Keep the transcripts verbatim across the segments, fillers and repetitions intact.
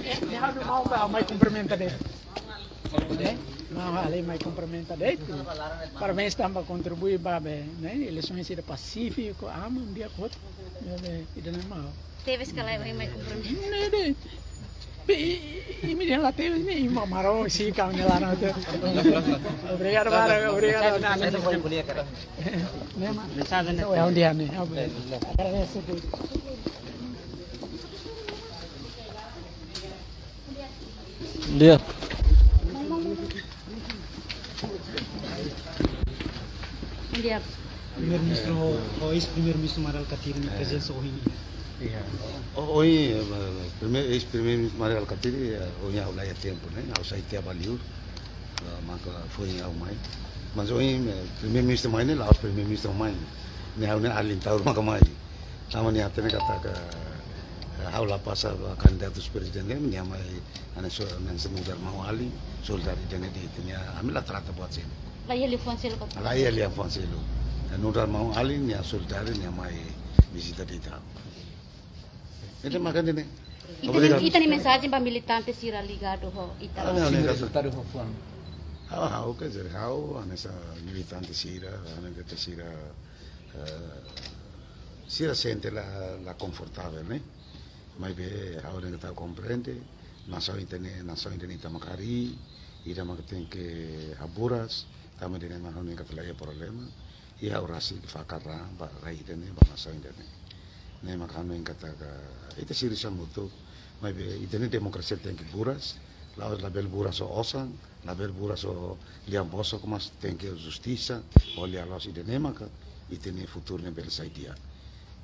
Ha'u mai kumprimenta de'it. Ne'e? Ha'u mai kumprimenta de'it. Parabéns tanba kontribui ba, ne'e, eleisaun sira pasífiku, aman, di'ak hotu. Ne'e, ida-ne'e mak ha'u. Tebes ka lae, mai kumprimenta. Ne'e de'it. Be, i, i, imi dehan la tebes, ne'e, imi mak halo, si kau ne'e la na te. Obrigadu, bara, obrigadu. Ne'e mak. Mensajen ne'e. Ha'u dehan ne'e, ha'u. Agradese. Di'ak. Di'ak. Primeiru-Ministru, ho eis-Primeiru-Ministru Mari Alkatiri nia prezensa ohin. Iya. O, ohin, eh, primeiru, eis-Primeiru-Ministru Mari Alkatiri, eh, ohin ha'u la iha tempu, ne'e? Ha'u sai tiha ba liur, eh, maka foin ha'u mai. Mas ohin, eh, Primeiru-Ministru mai ne'e, la'ós Primeiru-Ministru mai. Ne'e ha'u-nia alin Taur maka mai. Tanba nia hatene katak, eh, ha'u la pasa ba kandidatu prezidente, nia mai hanesan, hanesan nu'udar maun-alin, solidariedade de'it, nia, ami la trata buat seluk. La iha liafuan seluk ka? La iha liafuan seluk. Nu'udar maun-alin, nia solidariedade, nia mai vizita de'it ha'u. Entaun mak ne'e. Ita-nia, obrigadu. Ita-nia mensajen ba militante sira ligadu ho ita. Ah, ne'e, ne'e, ne'e. Resultadu ho fuan. Ah, ah, oke, jadi ha'u, hanesan militante sira, hanesan sira, eh, sira sente la, la konfortavel, ne'e? Maibé ha'u dehan katak komprende, nasaun ita-nia, nasaun ita-nia ita mak harii, ita mak tenke haburas, tanba ida-ne'e mak ha'u dehan katak la iha problema, i ha'u rasik fakar raan ba rai ida-ne'e ba nasaun ida-ne'e. Ne'e mak ha'u dehan katak ita sira hamutuk, maibé ita-nia demokrasia tenke buras, la'ós labele buras ho osan, labele buras ho lian-bosok, mas tenke justisa, ho lia-loos, ida-ne'e maka ita-nia futuru ne'e bele sai di'ak.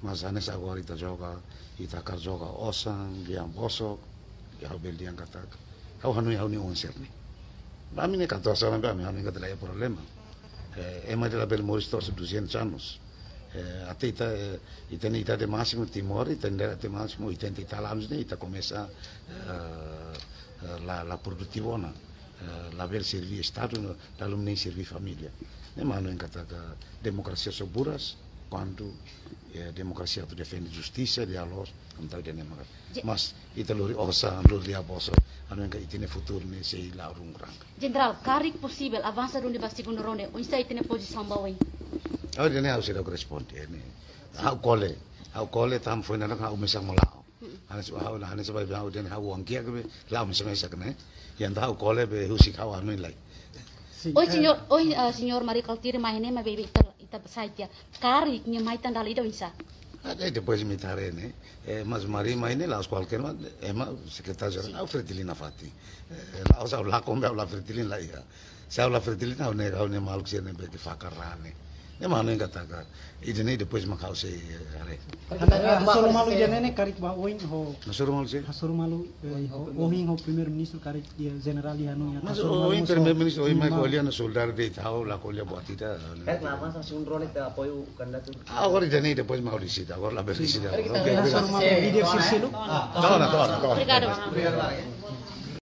Mas hanesan agora ita joga, ita hakarak joga osan, lian-bosok, ya ha'u bele dehan katak, ha'u hanoin ha'u-nia oan sira-ne'e. Ba ami ne'e katuas-oan, ba ami hanoin katak la iha problema. Eh, ema ida labele moris to'o duzentos anos. Eh, até ita, eh, ita-nia idade másima Timor, ita-nia idade másima oitenta e tal anos ne'e, ita komesa, eh, eh, la, la produtivu ona. Eh, labele serví Estadu, dala ruma nein serví família. Ne'e mak ha'u hanoin katak demokrasia só buras kuandu, eh, demokrasia atu defende justisa, lia-loos, entaun ida-ne'e mak. Je- Mas ita lori osan, lori lian-bosok, ha'u hanoin katak ita-nia futuru ne'e sei la rungurang. Jenerál, karik posivel avansa duni ba segundu ronde, oinsá ita-nia pozisaun ba oin? Oh, ida-ne'e ha'u seidauk responde, ne'e. Ha'u kole, ha'u kole tanba foin daudauk ha'u mesak mak la'o. Hanesan ha'u, hanesan ba ha'u dehan ha'u oan kiak be, la'o mesak-mesak ne'e. Entaun ha'u kole be husik ha'u hanoin lai. Sin. Oi, eh, señór, oi, eh, señór Mari Alkatiri mai ne'e, maibé ita, ita sai tiha. Karik nia mai tan dala ida oinsá? Ah, eh, depois imi haree ne'e. Eh, mas Mari mai ne'e la'ós kualkér ema, ema sekretáriu jerál, ha'u Fretilin nafatin. Eh, la'ós ha'u lakon be ha'u la Fretilin, la iha. Se ha'u la Fretilin, ha'u ne'e, ha'u ne'e maluk sira ne'ebé ke fakar raan ne'e. Ne'e mak ha'u hanoin katak, ida-ne'e depois mak ha'u sei, eh, haree. Hasoru malu ida-ne'e karik ba oin ho. Hasoru malu sé? Hasoru malu, eh, ho, ohin ho Primeiru-Ministru karik, eh, jenerál iha hanoin. Mas hasoru malu ohin mós ho Primeiru-Ministru, ohin mai malu. Ko'alia ona solidariedade, ha'u la ko'alia buat ida. Karik la avansa segundu ronde ita apoiu kandidatu. Ah, agora ida-ne'e depois mak ha'u deside, agora labele deside. Oke, oke. Hasoru malu líder sira seluk. Tona, tona, tona. Obrigadu.